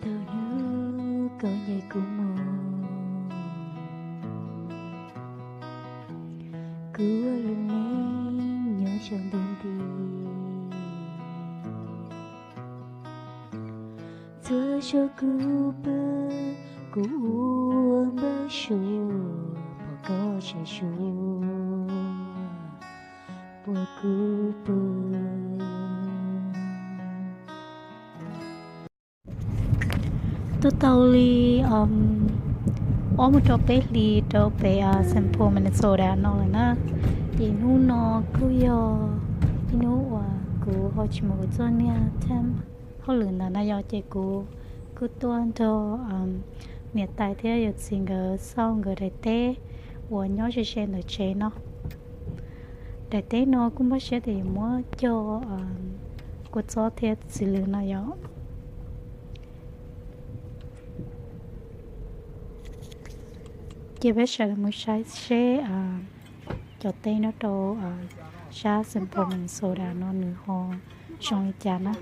Thaum hnub koj ncaim kuv mus, kuv ua lub neej nyob saum ntuj nti. Txhua zaus kuv pw, kuv ua npawg suav, pom koj saib suav, pom kuv pw. Twb tau li ob mus rau peb hlis rau pem Saint Paul, Minnesota no lawm na. Ces hnub no kuj yog ib hnub uas kuv ho tsis mus kuv txoj niag temp hauj lwm ntawd na yom, ces kuv kuj tuaj nrog niam tais thiab yawm txiv nkawd xauj nkawd daim teb uas nyob ze ze ntawm tsev no. Daim teb no kuj npaj siab tias yuav muab cog kua txob thiab txiv lws no yom. Ces peb sawv daws mus saib seb cov teb nyob rau sab Saint Paul, Minnesota no nws ho zoo li cas na.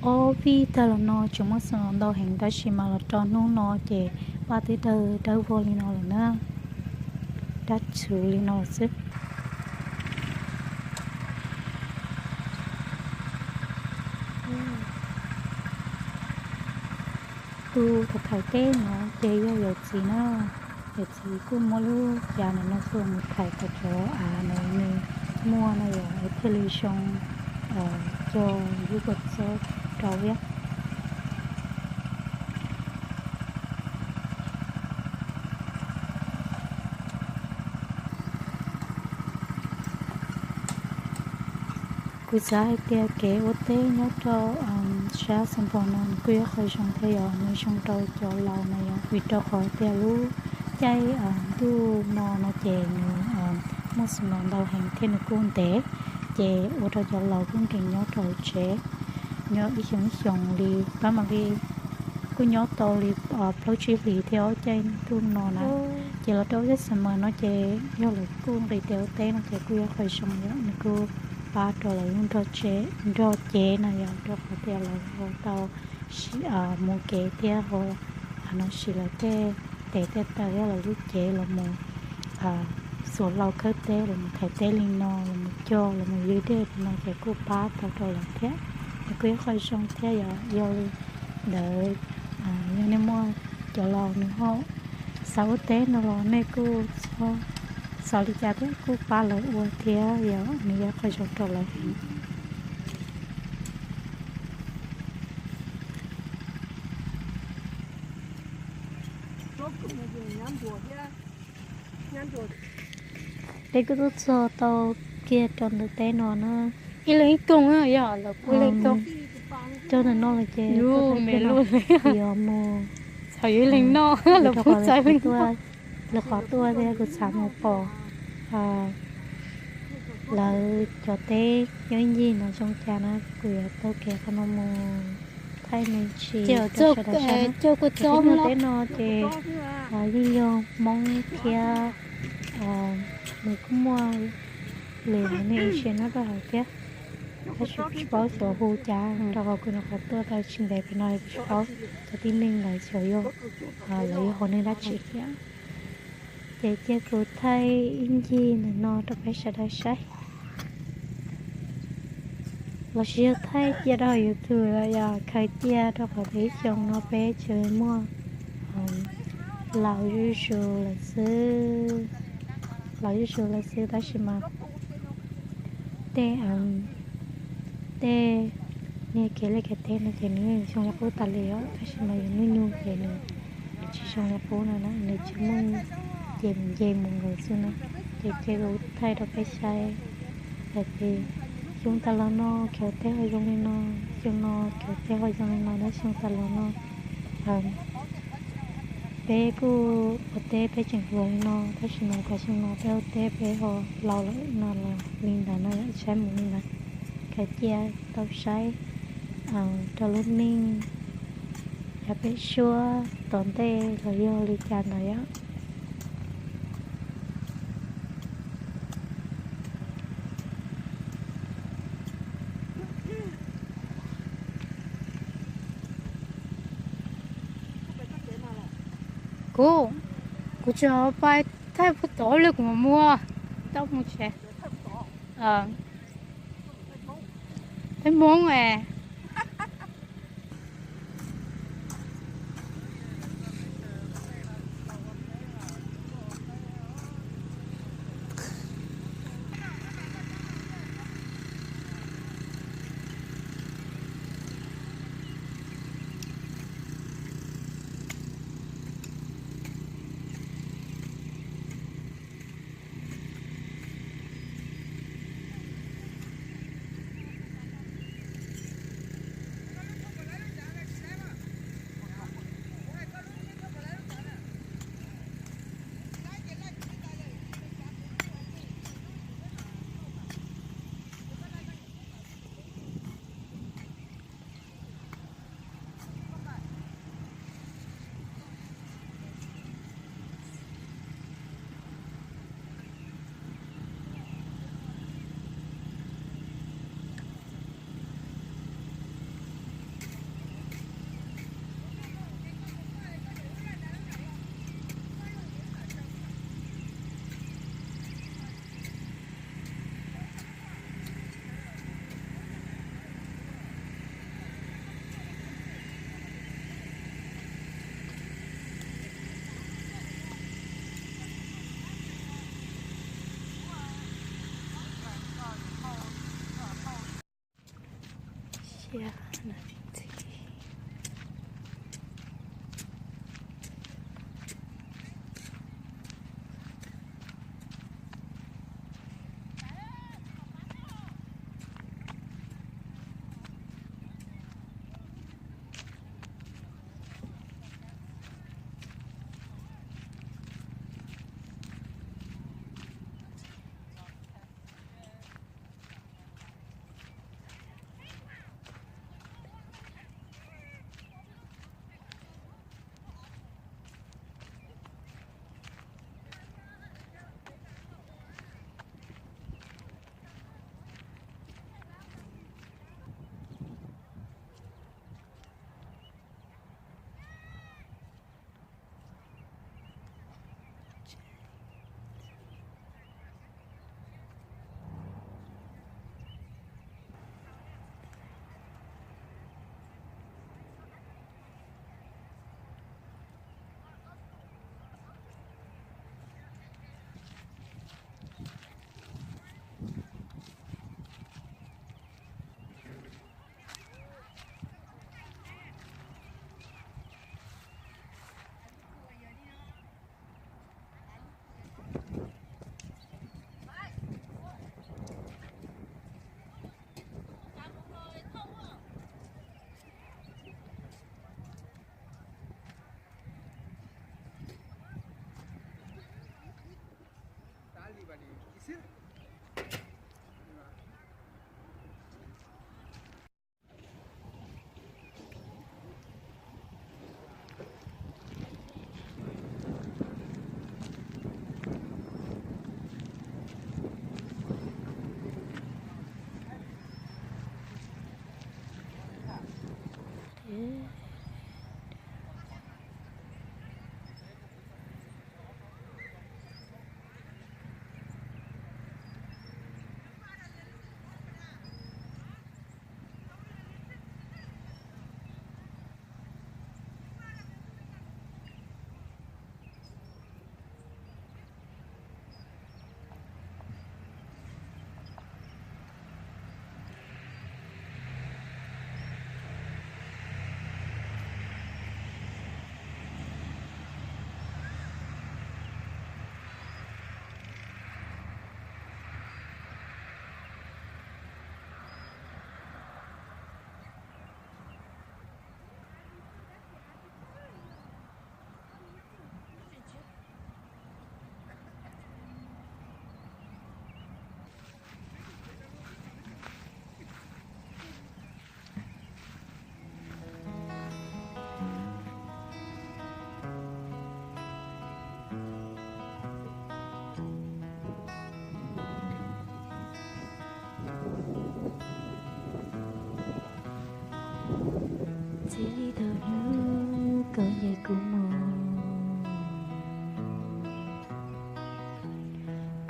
Ob vij tag los no tseem muaj xeem los ntau heev tab sis mas los rau hnub no ces vaj twb dawb dawb vog li no lawm na, dab txhuv li no xwb. Tus thaum thaiv teb no ces yog yawm txiv na. Yawm txiv kuj muab lub cav ntawm no tuaj mus thaiv kom cov av ntawd nws muaj no yom, es thiaj li zoo cog lub kua txob rau thiab. Kuv xav hais tias kev ua teb nyob rau sab Xeem Pos no nws kuj yog qhov zoo thiab yom, nws zoo rau cov laus na yom, vim rau qhov tias lub Caij ntuj no no ces nws muaj snow ntau heev thiab nws kuj ntev, ces ua rau cov laus kuj nkees nyob rau hauv tsev, nyob ib xyoos ib xyoos li, pab mam li kuj nyob tau li plaub tsib hlis thiab caij ntuj no na. Ces los rau lub caij summer no ces yog lawv kuj nqis tes ua teb no ces kuj yog qhov zoo yom, nws kuj pab rau lawv lub nrog cev no yog rau qhov tias lawv ho tau mus kev thiab ho no siv lawv tej tes tej taw thiab lawv lub cev los mus xuas hlau khawb teb los mus thaiv teb li no los mus cog los mus ywg dej li no ces kuj pab tau rau lawv thiab. Nws kuj yog qhov zoo thiab yog, yog li ntawd, yog nej muaj cov laus nws ho xav ua teb no los nej kuj xav li cas thiab kuj pab lawv ua thiab yog nws yog qhov zoo rau lawv heev. Peb kuj tuaj txog tau kiag rau ntawm teb no na. Ib leeg ib koog, yog lawv pub ib leeg ib koog. Rau ntawm no lawm ces me lub li os mus. Txham yuav ib leeg noj, lawv pub txham ib leeg noj. Lawv qhov tuaj thiab kuv txham mus pom lawv cov teb nyob ib ncig no zoo cas na, kuv yuav taug kev qhov no mus thaij me ntsis rau sawv daws saib na. Teb no ces yeej yog Hmoob thiab nws kuj muaj lwm niaj ib tsev nyob rau hauv thiab. Tab sis tsis paub xyov hu cas rau qhov kuv nyuam qhuav tuaj tau tsis ntev pem no, kuv tsis paub cov tib neeg lawv xyov yog lawv yog haiv neeg dab tsi thiab. Ces cia kuv thaij ib ncig ntawm no rau peb sawv daws saib. Los sis yog thaij cia rau hauv YouTube los yog khaws cia, rau qhov tias ib xyoo no peb tsuas muaj laus zuj zus lawm xwb, laus zuj zus lawm xwb tab sis mas tej, tej niag kev liaj kev teb no ces nws yeej zoo li qub tas li os, tab sis mas yus hnub nyoog ces nws tsis zoo li qub no na, nws tsis muaj nce mus nce mus nkaus xwb na. Ces cia kuv thaij rau peb saib hais tias xyoo tas los no kev ua teb ho zoo li no, xyoo no kev ua teb ho zoo li no, tab xyoo tas los no peb kuj ua teb peb tseem hluas li no, tab sis mas tas xyoo no peb ua teb peb ho laus lawm no los li ntawd no, saib mus li ntawd, khaws cia tau saib rau lub neej yav pem suab tom ntej los yog li cas ntawd yom. Kuv, kuv tsis pais thaij puag tod li, kuv mus muag tau mus tsev. Peb Hmoob es.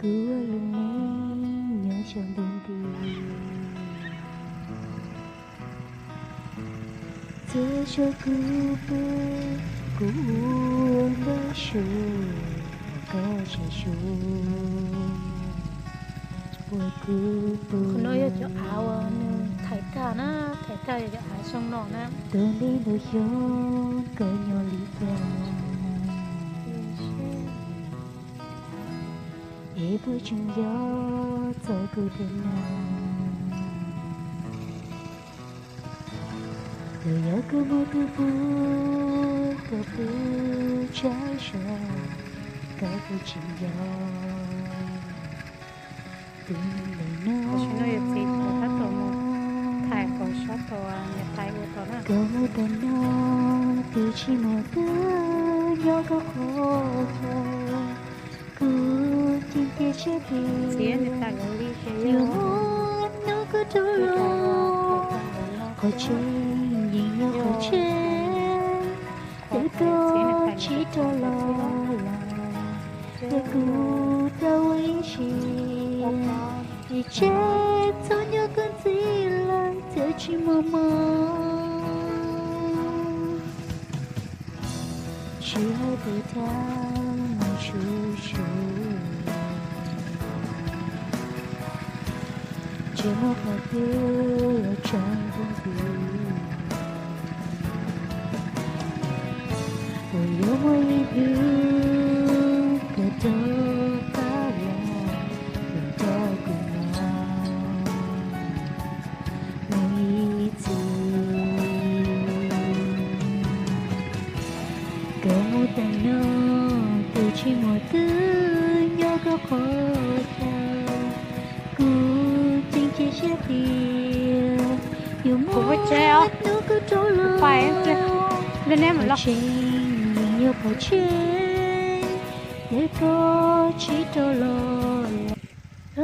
Kuv ua lub neej nyob xyaw nti nti, txhua zaus kuv pw, kuv ua npawg Suav, koj tseem xyuas ua kuv pw. Qhov no yog cov av uas nws thaiv tag na, thaiv tag yog cov av zoo no na. Tau ntev ntau xyoo koj nyob li cas es puas tseem nco txog kuv thiab na? Los yog koj muaj tus pub koj pw tsaug zog, koj puas tseem nco tus neeg ntawm no? Tam sim no yog txiv tab tom mus thaiv qhov sab tod, niam tais ua tod na. Koj mus tau no, twb tsis muaj twg nyob koj qhov chaw, kuv ceeb cia siab tias yuav muaj hnub koj rov los. Qhov tseeb yeej yog qhov tseeb, ces koj tsis rov los lawm, ces kuv tau ua ib siab, es tsis txhob nyob koj ntxiv lawm thiab tsis muaj mob. Tsis hais tes thab mus tsuj tsuag, tsis muaj qhov twg los tseem tus ntxiv. Puas yuav muaj ib hnub koj rov qab los, los nrog kuv nyob mus ib txhis? Koj mus tag no, twb tsis muaj twg nyob koj qhov chaw, kuv ceeb cia siab tias yuav muaj hnub koj rov los. Qhov tseeb yeej yog qhov tseeb, ces koj tsis rov los lawm.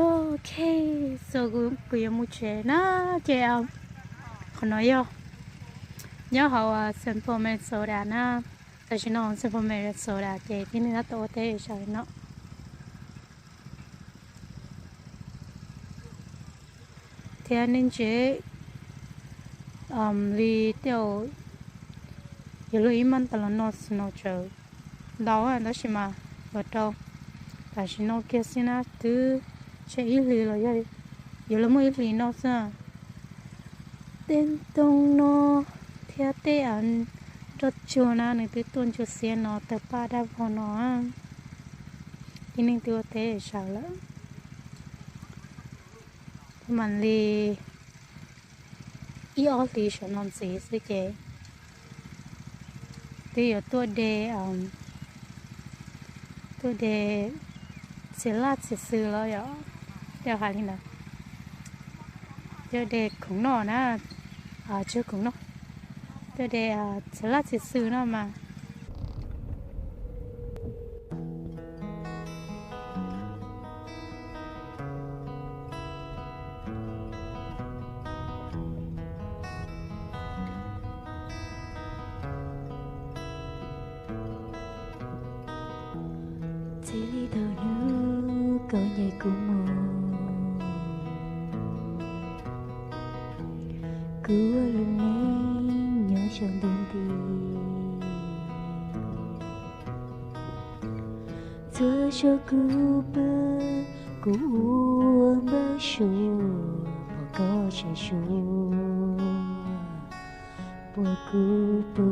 Ok, so kuv yuav mus tsev na, ces qhov no yog nyob hauv Saint Paul, Minnesota na. Tam sim no Saint Paul, Minnesota ces tib neeg tab tom ua teb saum no. Thiab nej ntsia li tej zaum yuav luag ib hmos tas los no snow tseem ntau tab sis mas los rau tam sim no kiag xwb na, twb tsheej ib hlis los yog yuav luag muaj ib hlis no xwb. Tej ntoo no thiab tej nroj tsuag na nws twb tuaj ntsuag xiab no tawg paj dab vog no. Tib neeg twb ua teb saum lawm. Mam li ib ob hlis saum no ntxiv xwb ces twb yuav tuaj de, tuaj de txiv laj txiv xwm los yog, tej hais li ntawd, tuaj de khoom noj na, tsis khoom noj, tuaj de txiv laj txiv xwm no mas. Txij li thaum hnub koj ncaim kuv mus, kuv ua lub neej nyob xyaw nti nti. Txhua zaus kuv pw, kuv ua npawg Suav, puas koj tseem xyuas ua kuv pw?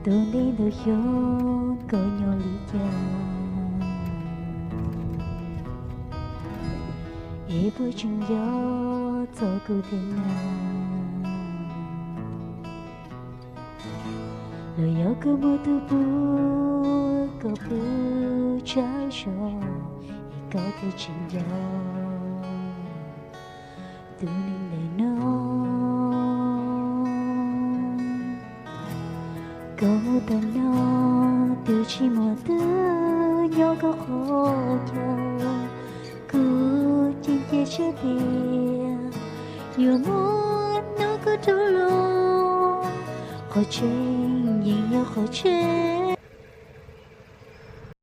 Tau ntev ntau xyoo koj nyob li cas es puas tseem nco txog kuv thiab na? Los yog koj muaj tus pub koj pw tsaug zog es koj thiaj tsis nco tus neeg ntawm no. Koj mus tag no, twb tsis muaj twg nyob koj qhov chaw. Kuv ceeb cia siab tias yuav muaj hnub koj rov los. Qhov tseeb yeej yog qhov tseeb,